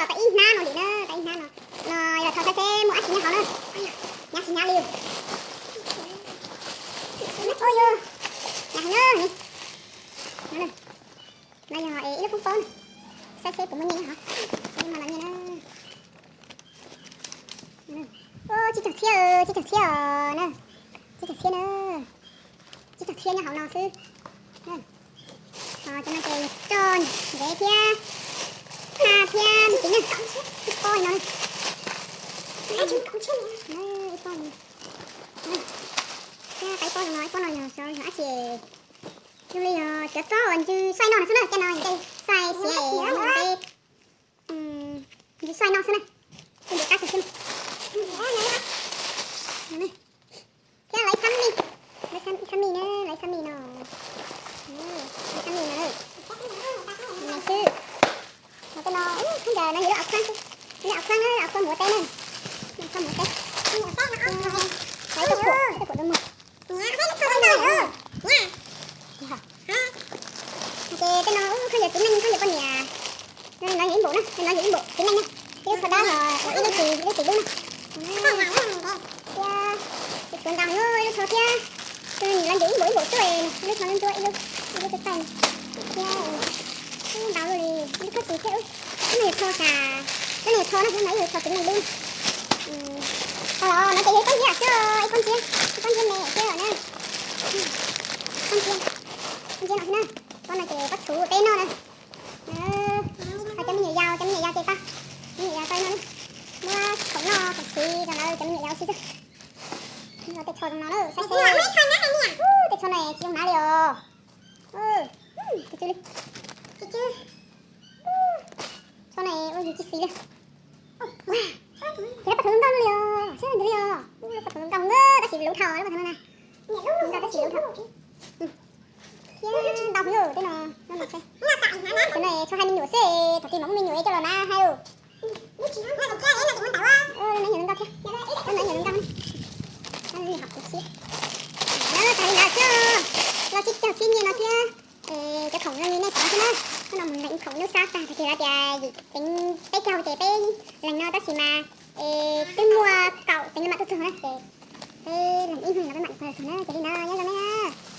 Tau ib hnab no li na, tau ib hnab no. No yog thaum saib seb muaj dab tsi nyob hauv na. Hnyav tsis hnyav li. Hnyav heev na. No yog ib lub poob pob na. Saib seb puas muaj nyiaj nyob hauv. Ib no los nyiaj na. Tsib caug txhiab, tsib caug txhiab os na. Tsib caug txhiab na. Tsib caug txhiab nyob hauv no xwb. Cov no ces yog roj ntev thiab, phaj thiab me ntsis na. Ib pob no, ib pob no, thiab ib pob no, ib pob no yog xyov yog dab tsi. Zoo li yog cov txob uas ntsw xaij noj no xwb na, cov no ntsw xaij xiav es ntsw xaij noj xwb na. Thiab lawv xab mi, lawv xab mi na, lawv xab mi no, lawv xab mi no, xwb. Mas tej no ub, khaub ncaws no yog lub au khab xwb, lub au khab na, au khab muav teb na, au khab muav teb. Lawv tuaj phuam, tuaj phuam tus muag. Ces tej no ub, khaub ncaws txiv neej, khaub ncaws poj niam. No yog ib npaum na, no yog ib npaum txiv neej na. Ib lub tsho dawb, ib lub txiv, ib lub txiv dub na. Thiab tshuav ntau heev, ib lub tsho thiab. Tus no nws los ntsws ib npaum ib npaum xwb, ib lub tsho ntsuab ntsuab, ib lub, ib lub txaij txaij. Thiab ntau li, ib lub khaub txiv thiab. Ub, no yog tsho xas, lub no yog tsho na, lub no yog tsho txiv neej dub na. Tau los no ces yog ib pob ntsiab xwb, ib pob ntsiab, ib pob ntsiab me thiab na. Pob ntsiab, pob ntsiab no xwb na. Pob no ces pob txhuv teb noj na. Cov me nyuam yaus, cov me nyuam yaus ces tau, me nyuam yaus tau no na. Muab khoom noj khoom siv rau lawv cov me nyuam yaus xwb xwb. Tej tsho zoo no na, saib seb. Tej tsho no tsis zoo hnav li os. Tsho no ua yus tsis xis li. Ces lub pov thawv zoo nkauj li os, saib li os. Lub pov thawv zoo nkauj na, tab sis luv dhau lub pov thawv no na. Zoo nkauj tab sis luv dhau. Thiab ntau heev tej no, no mas saib. Cov no tshuav hais me nyuam xwb, thaum twg mam muaj me nyuam coj los na hais. Lub no yeej zoo nkauj thiab, lub no yeej zoo nkauj. Lub no hom kuv siab. Tag li ntawd xwb, los tsib caug txhiab nyiaj no thiab. Cov khoom no li nej pom xwb na. Hnub no mus lees khoom lub xab tag, tag kis lawv tias yim teev peb caug ces peb lees no tab sis mas twb muaj kaum teev mam tuaj txog na ces peb lees ib hnub no peb mam tuaj txog na, ces li ntawd nyob zoo nej na.